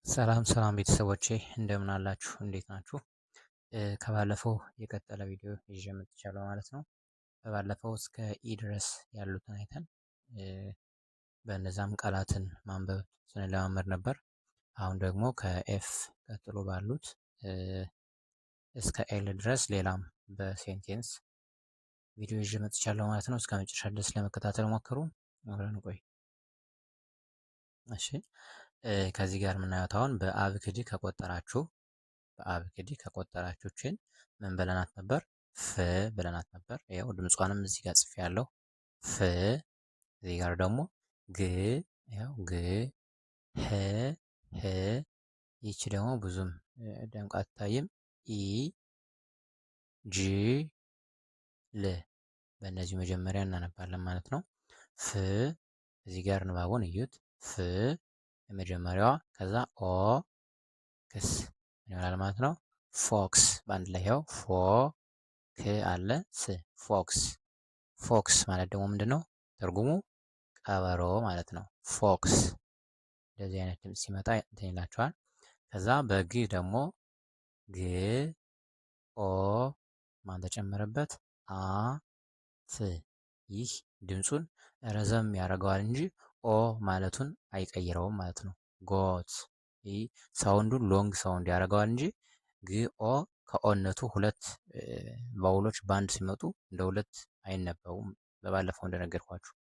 ሰላም ሰላም ቤተሰቦቼ እንደምን አላችሁ? እንዴት ናችሁ? ከባለፈው የቀጠለ ቪዲዮ ይዤ መጥቻለሁ ማለት ነው። በባለፈው እስከ E ድረስ ያሉትን አይተን በእነዛም ቃላትን ማንበብ ስንለማመድ ነበር። አሁን ደግሞ ከ F ቀጥሎ ባሉት እስከ L ድረስ ሌላም በ sentence ቪዲዮ ይዤ መጥቻለሁ ማለት ነው። እስከ መጨረሻ ድረስ ለመከታተል ሞክሩ። አብረን ቆይ። እሺ፣ ከዚህ ጋር የምናየው አሁን በአብክዲ ከቆጠራችሁ በአብክዲ ከቆጠራችሁ ችን ምን ብለናት ነበር? ፍ ብለናት ነበር። ያው ድምጿንም እዚህ ጋር ጽፌ ያለው ፍ። እዚህ ጋር ደግሞ ግ፣ ያው ግ፣ ህ ህ። ይቺ ደግሞ ብዙም ደምቃ አትታይም። ኢ፣ ጂ፣ ል። በእነዚህ መጀመሪያ እናነባለን ማለት ነው። ፍ፣ እዚህ ጋር ንባቡን እዩት። ፍ የመጀመሪያዋ፣ ከዛ ኦ ክስ ምን ይሆናል ማለት ነው? Fox በአንድ ላይ፣ ያው ፎ ክ አለ ስ፣ fox። Fox ማለት ደግሞ ምንድን ነው ትርጉሙ? ቀበሮ ማለት ነው። Fox እንደዚህ አይነት ድምፅ ሲመጣ እንትን ይላቸዋል። ከዛ በግ ደግሞ ግ ኦ ማን ተጨመረበት? አ ት። ይህ ድምፁን ረዘም ያደርገዋል እንጂ ኦ ማለቱን አይቀይረውም ማለት ነው። Goat፣ ይህ sound ኡን long sound ያደርገዋል እንጂ ግ ኦ ከኦነቱ ሁለት vowel ኦች በአንድ ሲመጡ እንደ ሁለት አይነበቡም። በባለፈው እንደነገርኳችሁ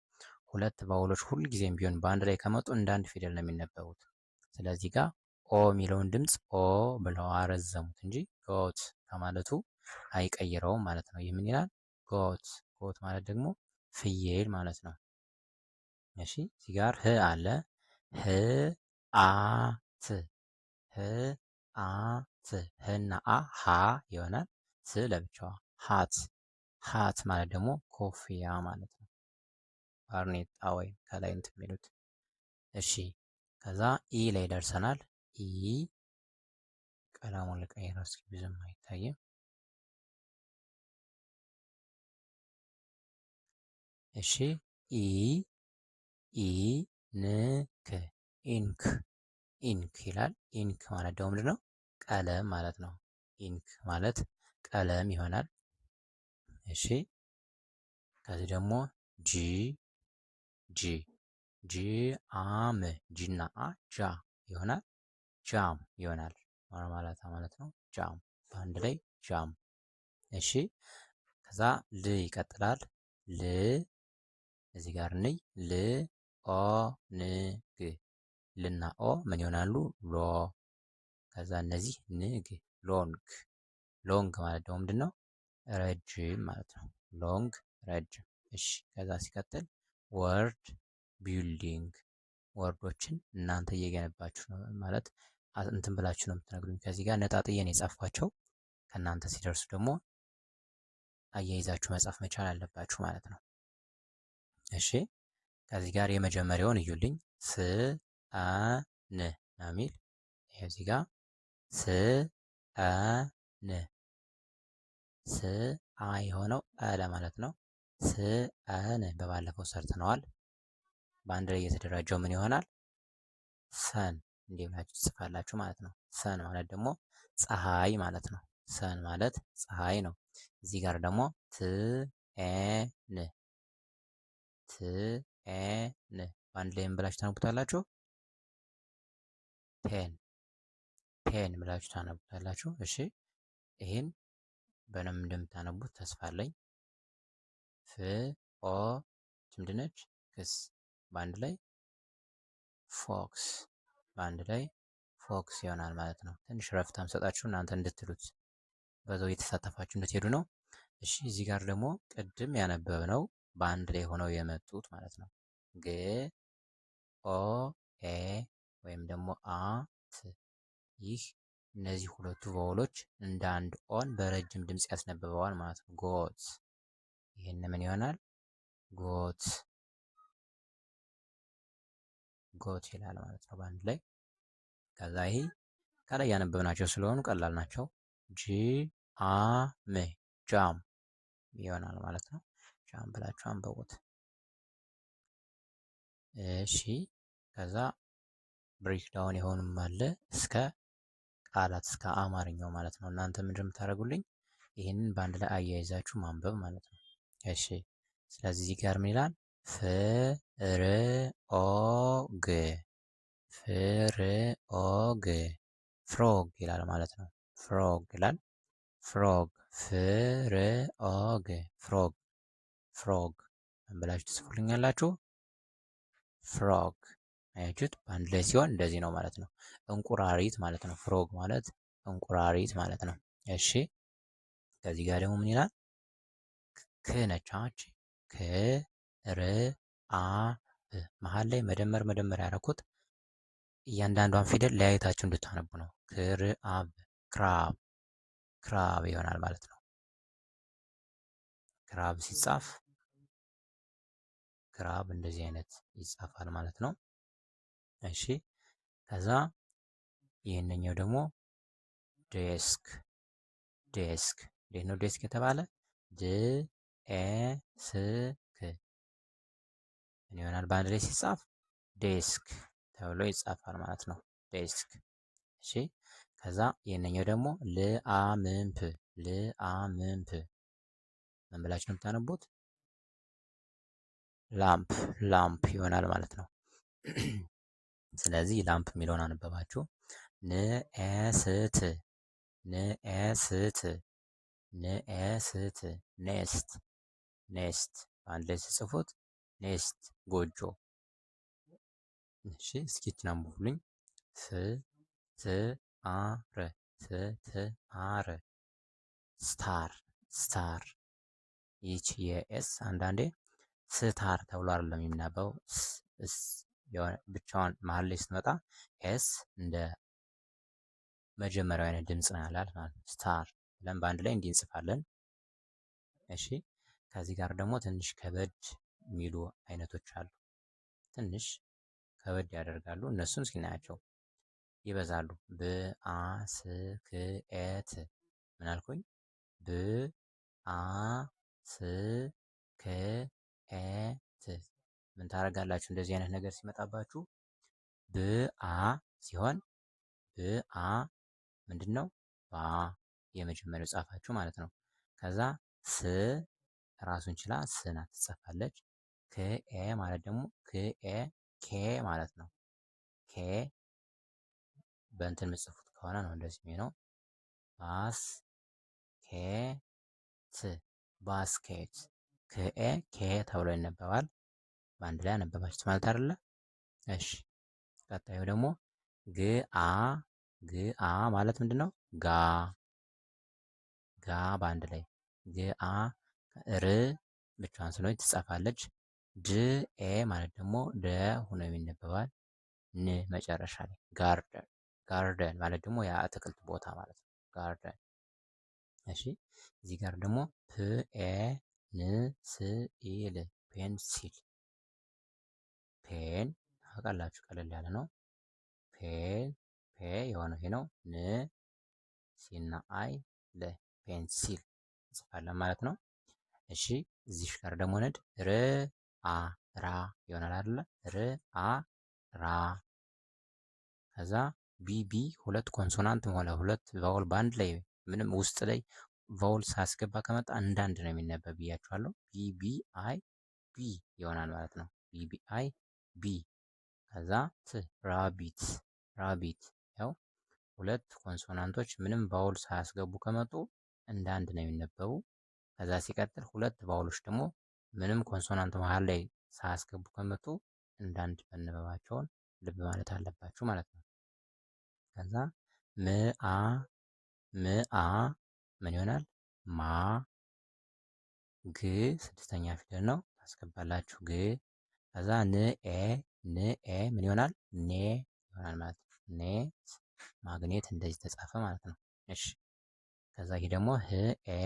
ሁለት vowel ኦች ሁልጊዜም ቢሆን በአንድ ላይ ከመጡ እንደ አንድ ፊደል ነው የሚነበቡት። ስለዚህ ጋር ኦ የሚለውን ድምፅ ኦ ብለው አረዘሙት እንጂ goat ከማለቱ አይቀይረውም ማለት ነው። ይህ ምን ይላል? Goat። Goat ማለት ደግሞ ፍየል ማለት ነው። እሺ፣ እዚህ ጋር ህ አለ። ህ አ ት፣ ህ አ ት፣ ህ እና አ ሀ ይሆናል። ት ለብቻዋ hat። Hat ማለት ደግሞ ኮፍያ ማለት ነው። ባርኔጣ ወይም ከላይ እንትን የሚሉት። እሺ፣ ከዛ ኢ ላይ ደርሰናል። ኢ፣ ቀለሙን ልቀይረው እስኪ፣ ብዙም አይታይም። እሺ፣ ኢ ኢ ን ክ፣ ink። Ink ይላል። Ink ማለት ደግሞ ምንድን ነው? ቀለም ማለት ነው። Ink ማለት ቀለም ይሆናል። እሺ፣ ከዚህ ደግሞ ጂ ጂ ጂ አም፣ ጂ እና አ ጃ ይሆናል። Jam ይሆናል ማለት ማለት ነው። Jam በአንድ ላይ jam። እሺ፣ ከዛ ል ይቀጥላል። ል እዚህ ጋር እንይ፣ ል ኦ ን ግ፣ ልና ኦ ምን ይሆናሉ? ሎ። ከዛ እነዚህ ን ግ፣ long። Long ማለት ደግሞ ምንድን ነው? ረጅም ማለት ነው። Long ረጅም። እሺ፣ ከዛ ሲቀጥል word building፣ word ኦችን እናንተ እየገነባችሁ ነው ማለት እንትን ብላችሁ ነው የምትነግሩኝ። ከዚህ ጋር ነጣጥዬ ነው የጻፍኳቸው። ከእናንተ ሲደርሱ ደግሞ አያይዛችሁ መጻፍ መቻል አለባችሁ ማለት ነው። እሺ፣ ከዚህ ጋር የመጀመሪያውን እዩልኝ። ስ አ ን ነው የሚል። ይሄ እዚህ ጋር ስ አ ን፣ ስ አ የሆነው አ ለማለት ነው። ስ አ ን በባለፈው ሰርተነዋል። በአንድ ላይ የተደራጀው ምን ይሆናል? Sun እንዲህ ብላችሁ ትጽፋላችሁ ማለት ነው። Sun ማለት ደግሞ ፀሐይ ማለት ነው። Sun ማለት ፀሐይ ነው። እዚህ ጋር ደግሞ ት ኤ ን፣ ት ኤ ን በአንድ ላይ ምን ብላችሁ ታነቡታላችሁ? Ten። Ten ብላችሁ ታነቡታላችሁ። እሺ፣ ይህን በደንብ እንደምታነቡት ተስፋ አለኝ። ፍ ኦ ምንድነች? ክስ በአንድ ላይ fox። በአንድ ላይ fox ይሆናል ማለት ነው። ትንሽ ረፍት ሰጣችሁ እናንተ እንድትሉት በዛው እየተሳተፋችሁ እንድትሄዱ ነው። እሺ፣ እዚህ ጋር ደግሞ ቅድም ያነበብነው በአንድ ላይ ሆነው የመጡት ማለት ነው። ግ ኦ ኤ ወይም ደግሞ አ ት፣ ይህ እነዚህ ሁለቱ vowel ኦች እንደ አንድ ኦን በረጅም ድምፅ ያስነብበዋል ማለት ነው። Goat፣ ይህን ምን ይሆናል? Goat፣ goat ይላል ማለት ነው በአንድ ላይ። ከዛ ይሄ ከላይ ያነበብናቸው ስለሆኑ ቀላል ናቸው። ጂ አ ም፣ jam ይሆናል ማለት ነው። Jam ብላችሁ አንብቡት። እሺ፣ ከዛ Breakdown የሆኑም አለ እስከ ቃላት እስከ አማርኛው ማለት ነው። እናንተ ምንድን የምታደርጉልኝ ይህንን በአንድ ላይ አያይዛችሁ ማንበብ ማለት ነው። እሺ ስለዚህ እዚህ ጋር ምን ይላል? ፍርኦግ ፍርኦግ frog ይላል ማለት ነው። Frog ይላል። Frog ፍርኦግ frog frog ብላችሁ ትጽፉልኛላችሁ። Frog አያችሁት? በአንድ ላይ ሲሆን እንደዚህ ነው ማለት ነው። እንቁራሪት ማለት ነው። Frog ማለት እንቁራሪት ማለት ነው። እሺ ከዚህ ጋር ደግሞ ምን ይላል? ክ ነች። ክ ር አ ብ መሀል ላይ መደመር መደመር ያደረኩት እያንዳንዷን ፊደል ለያይታችሁ እንድታነቡ ነው። ክርአብ crab crab ይሆናል ማለት ነው። Crab ሲጻፍ crab እንደዚህ አይነት ይጻፋል ማለት ነው። እሺ ከዛ ይህንኛው ደግሞ desk desk እንዴት ነው desk የተባለ? ድ ኤ ስ ክ ምን ይሆናል በአንድ ላይ ሲጻፍ desk ተብሎ ይጻፋል ማለት ነው። Desk። እሺ ከዛ ይህንኛው ደግሞ ልአምንፕ ልአምንፕ ምን ብላችሁ ነው የምታነቡት? Lamp lamp ይሆናል ማለት ነው። ስለዚህ lamp የሚለውን አነበባችሁ። ንኤስት ንኤስት ንኤስት nest nest በአንድ ላይ ሲጽፉት nest ጎጆ። እሺ እስኪ አንብቡልኝ። ስ ት አ ር ስ ት አ ር star star። ይህች የ S አንዳንዴ ስታር ተብሎ አይደለም የሚነበበው። ስ ብቻዋን መሀል ላይ ስትመጣ S እንደ መጀመሪያው አይነት ድምፅ ነው ያላት ማለት ነው። Star ብለን በአንድ ላይ እንዲህ እንጽፋለን። እሺ ከዚህ ጋር ደግሞ ትንሽ ከበድ የሚሉ አይነቶች አሉ። ትንሽ ከበድ ያደርጋሉ። እነሱን እስኪናያቸው ይበዛሉ። ብአስክኤት ምን አልኩኝ? ብአስክኤት ምን ታደርጋላችሁ? እንደዚህ አይነት ነገር ሲመጣባችሁ ብአ ሲሆን ብአ ምንድን ነው? ባ የመጀመሪያው ጻፋችሁ ማለት ነው። ከዛ ስ ራሱን ችላ ስ ናት ትጻፋለች። ክኤ ማለት ደግሞ ክኤ K ማለት ነው። K በእንትን የምጽፉት ከሆነ ነው እንደዚህ የሚሆነው። ባስ ኬ ት basket ክኤ K ተብሎ ይነበባል። በአንድ ላይ አነበባችሁት ማለት አይደለ? እሺ ቀጣዩ ደግሞ ግአ ግአ ማለት ምንድን ነው? ጋ ጋ በአንድ ላይ ግአ ር ብቻዋን ስለሆነች ትጻፋለች። ድ ኤ ማለት ደግሞ ደ ሆኖ ይነበባል። ን መጨረሻ ላይ garden garden ማለት ደግሞ የአትክልት ቦታ ማለት ነው። Garden። እሺ እዚህ ጋር ደግሞ ፕ ኤ ን ስ ኢ ል pencil pen ታውቃላችሁ፣ ቀለል ያለ ነው። ፔ ፔ የሆነው ይሄ ነው። ን C ና I ል pencil እንጽፋለን ማለት ነው። እሺ እዚህ ጋር ደግሞ ንድ ር አ ራ ይሆናል አይደለ? ር አ ራ። ከዛ B B ሁለት consonant ሆነ ሁለት vowel በአንድ ላይ ምንም ውስጥ ላይ vowel ሳያስገባ ከመጣ እንዳንድ ነው የሚነበብ ብያችኋለሁ። B B I B ይሆናል ማለት ነው። B B I B። ከዛ ት rabbit rabbit። ያው ሁለት consonant ኦች ምንም vowel ሳያስገቡ ከመጡ እንዳንድ ነው የሚነበቡ። ከዛ ሲቀጥል ሁለት vowel ኦች ደግሞ ምንም consonant መሀል ላይ ሳያስገቡ ከመጡ እንዳንድ መነበባቸውን ልብ ማለት አለባችሁ ማለት ነው። ከዛ ምአ ምአ ምን ይሆናል? ማ ግ ስድስተኛ ፊደል ነው ታስገባላችሁ። ግ ከዛ ንኤ ንኤ ምን ይሆናል? ኔ ይሆናል ማለት ነው። ኔ ማግኔት እንደዚህ ተጻፈ ማለት ነው። እሺ ከዛ ይሄ ደግሞ ህ ኤ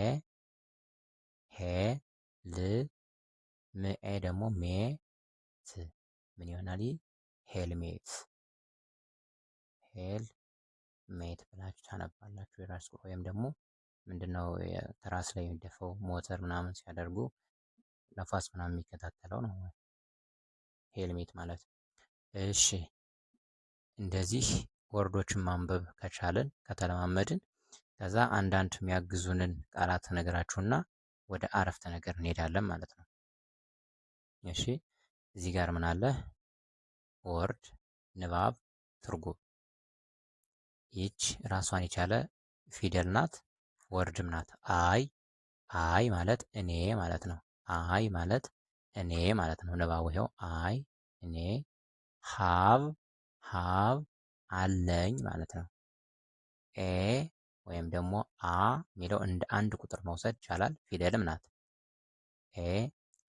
ሄ ል ምኤ ደግሞ ሜ ት ምን ይሆናል? ሄልሜት ሄልሜት ብላችሁ ታነባላችሁ። የራስ ቁር ወይም ደግሞ ምንድነው ትራስ ላይ የሚደፋው ሞተር ምናምን ሲያደርጉ ነፋስ ምናምን የሚከታተለው ነው ሄልሜት ማለት። እሺ እንደዚህ word ኦችን ማንበብ ከቻልን ከተለማመድን ከዛ አንዳንድ የሚያግዙንን ቃላት ነገራችሁና ወደ አረፍተ ነገር እንሄዳለን ማለት ነው። እሺ እዚህ ጋር ምን አለ? word፣ ንባብ፣ ትርጉም። ይች ራሷን የቻለ ፊደል ናት፣ word ም ናት። I I ማለት እኔ ማለት ነው። I ማለት እኔ ማለት ነው። ንባቡ ይኸው I እኔ፣ have have አለኝ ማለት ነው። A ወይም ደግሞ አ የሚለው እንደ አንድ ቁጥር መውሰድ ይቻላል። ፊደልም ናት። A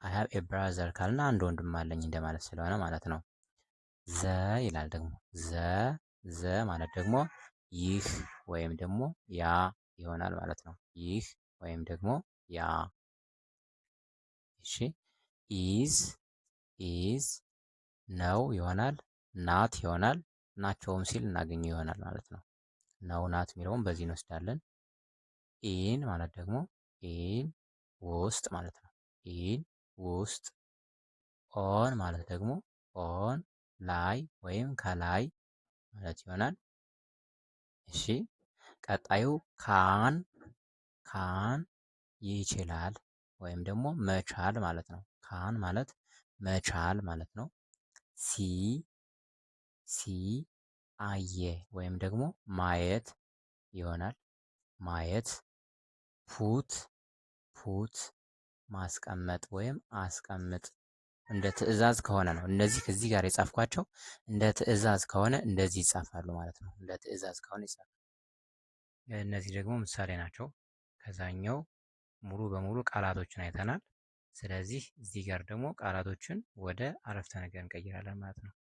I have a brother ካልና አንድ ወንድም አለኝ እንደማለት ስለሆነ ማለት ነው። the ይላል ደግሞ the the ማለት ደግሞ ይህ ወይም ደግሞ ያ ይሆናል ማለት ነው። ይህ ወይም ደግሞ ያ። እሺ is is ነው ይሆናል፣ ናት ይሆናል፣ ናቸውም ሲል እናገኘው ይሆናል ማለት ነው። ነው ናት የሚለውን በዚህ እንወስዳለን። in ማለት ደግሞ in ውስጥ ማለት ነው። in ውስጥ። on ማለት ደግሞ on ላይ ወይም ከላይ ማለት ይሆናል። እሺ ቀጣዩ can can ይችላል ወይም ደግሞ መቻል ማለት ነው። can ማለት መቻል ማለት ነው። see see አየ ወይም ደግሞ ማየት ይሆናል። ማየት። put put ማስቀመጥ ወይም አስቀምጥ እንደ ትዕዛዝ ከሆነ ነው። እነዚህ ከዚህ ጋር የጻፍኳቸው እንደ ትዕዛዝ ከሆነ እንደዚህ ይጻፋሉ ማለት ነው። እንደ ትዕዛዝ ከሆነ ይጻፋሉ። እነዚህ ደግሞ ምሳሌ ናቸው። ከዛኛው ሙሉ በሙሉ ቃላቶችን አይተናል። ስለዚህ እዚህ ጋር ደግሞ ቃላቶችን ወደ አረፍተ ነገር እንቀይራለን ማለት ነው።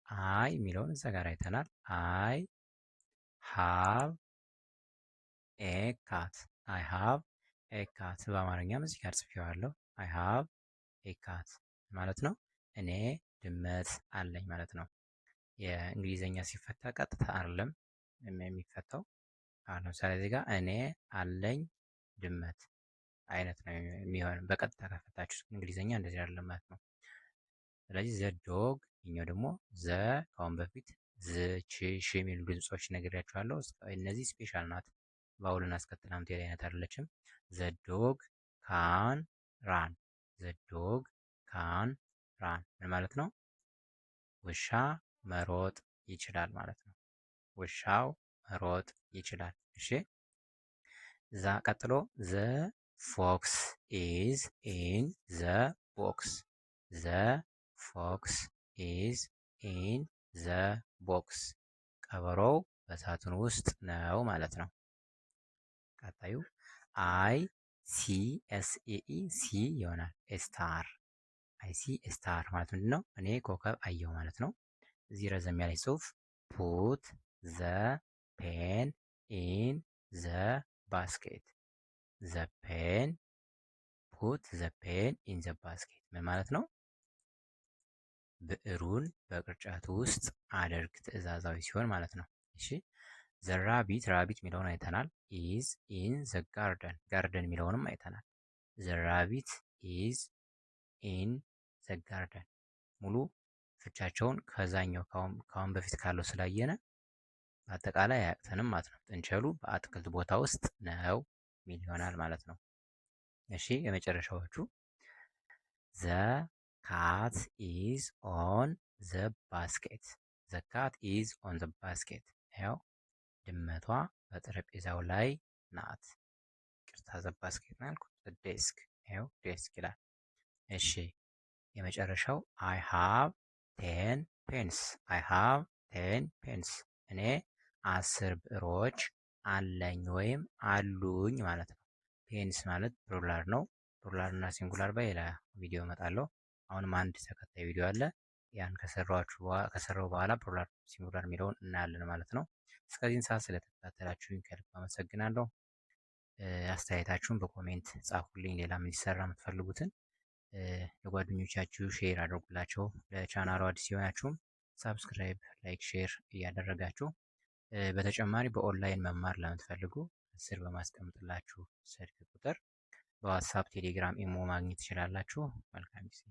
I የሚለውን እዛ ጋር አይተናል። I have a cat፣ I have a cat በአማርኛም እዚህ ጋር ጽፌዋለሁ። I have a cat ማለት ነው። እኔ ድመት አለኝ ማለት ነው። የእንግሊዘኛ ሲፈታ ቀጥታ አይደለም የሚፈታው። አሁን ለምሳሌ እዚህ ጋር እኔ አለኝ ድመት አይነት ነው የሚሆን በቀጥታ ከፈታችሁት። እንግሊዘኛ እንደዚህ አይደለም ማለት ነው። ስለዚህ the dog ይኛው ደግሞ the ከአሁን በፊት ዝ ች ሽ የሚሉ ድምጾች ነግሬያችኋለሁ። እነዚህ special ናት። vowel ን አስከትላ ምትሄድ አይነት አይደለችም። the dog can run፣ the dog can run ምን ማለት ነው? ውሻ መሮጥ ይችላል ማለት ነው። ውሻው መሮጥ ይችላል። እሺ እዛ ቀጥሎ the fox is in the box፣ the fox is in the box፣ ቀበሮው በሳጥኑ ውስጥ ነው ማለት ነው። ቀጣዩ I see S E E see ይሆናል። star I see star ማለት ምንድን ነው? እኔ ኮከብ አየሁ ማለት ነው። እዚህ ረዘም ያለች ጽሁፍ put the pen in the basket፣ the pen put the pen in the basket ምን ማለት ነው? ብዕሩን በቅርጫቱ ውስጥ አድርግ ትዕዛዛዊ ሲሆን ማለት ነው። እሺ the rabbit rabbit የሚለውን አይተናል። is in the garden garden የሚለውንም አይተናል። the rabbit is in the garden ሙሉ ፍቻቸውን ከዛኛው ከአሁን በፊት ካለው ስላየነ በአጠቃላይ አያቅተንም ማለት ነው። ጥንቸሉ በአትክልት ቦታ ውስጥ ነው የሚል ይሆናል ማለት ነው። እሺ የመጨረሻዎቹ the cat is on the basket፣ the cat is on the basket። ያው ድመቷ በጠረጴዛው ላይ ናት። ይቅርታ the basket ነው ያልኩት፣ desk። ያው desk ይላል። እሺ የመጨረሻው I have 10 pens፣ I have 10 pens እኔ 10 ብዕሮች አለኝ ወይም አሉኝ ማለት ነው። pens ማለት plural ነው። plural እና singular በሌላ ቪዲዮ እመጣለሁ። አሁንም አንድ ተከታይ ቪዲዮ አለ። ያን ከሰራው በኋላ plural singular የሚለውን እናያለን ማለት ነው። እስከዚህን ሰዓት ስለተከታተላችሁኝ ከልብ አመሰግናለሁ። አስተያየታችሁን በ comment ጻፉልኝ። ሌላ እንዲሰራ የምትፈልጉትን ለጓደኞቻችሁ share አድርጉላቸው። ለቻናሉ አዲስ የሆናችሁም subscribe፣ like፣ share እያደረጋችሁ በተጨማሪ በኦንላይን መማር ለምትፈልጉ ስር በማስቀምጥላችሁ ስልክ ቁጥር በዋትሳፕ፣ ቴሌግራም፣ ኢሞ ማግኘት ትችላላችሁ። መልካም ጊዜ።